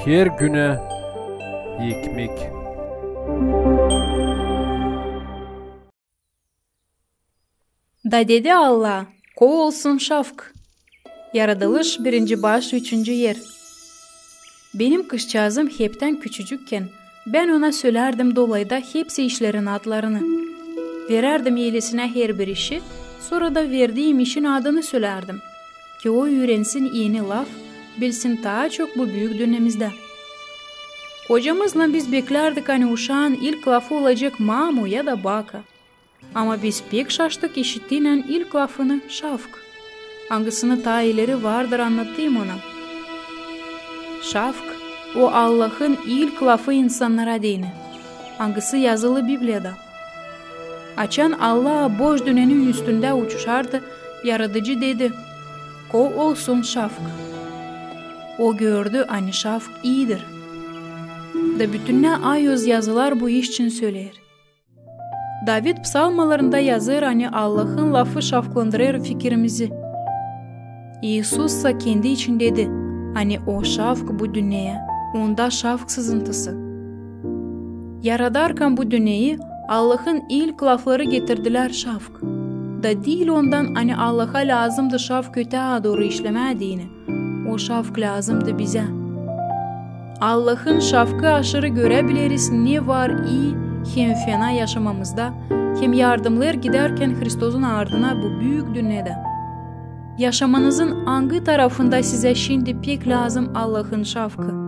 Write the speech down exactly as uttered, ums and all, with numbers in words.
Her günä ekmek. Da dedi Allah: "Kov olsun şafk." Yaradılış, birinci baş, üçüncü er. Benim kızçaazım heptän küçücükkän, bän ona sölärdim dolayda hepsi işlerin adlarını. Verärdim elinä herbir işi, sora da verdiim işin adını sölärdim, ki o üürensin eni laf, bilsin taa çok bu büük dünnemizdä. Kocamızlan biz beklärdik, ani uşaan ilk lafı olacek mamu ya da baka. Ama biz pek şaştık işittiynän ilk lafını şafk, angısını taa ileri vardır annattım ona. Şafk, o Allahın ilk lafı insannara deyni, angısı yazılı Bibliyada. Açan Allah boş dünnenin üstündä uçuşardı, Yaradıcı dedi: "Kov olsun şafk." O gördü, ani şafk iidir. Da bütünnä Ayoz Yazılar bu iş için söleer. David psalmalarında yazêr, ani Allahın lafı şafklandırêr fikirimizi. İisussa kendi için dedi, ani o şafk bu dünneyä, onda şafk sızıntısı. Yaradarkan bu dünneyi, Allahın ilk lafları getirdilär şafk. Da diil ondan, ani Allaha lääzımdı şafk ötää dooru işlemää deyni. O şafk lääzımdı bizä. Allahın şafkı aşırı görä bileriz, ne var ii hem fena yaşamamızda, hem yardımlêêr gidärkän Hristosun ardına bu büük dünnedä. Yaşamanızın angı tarafında sizä şindi pek lääzım Allahın şafkı?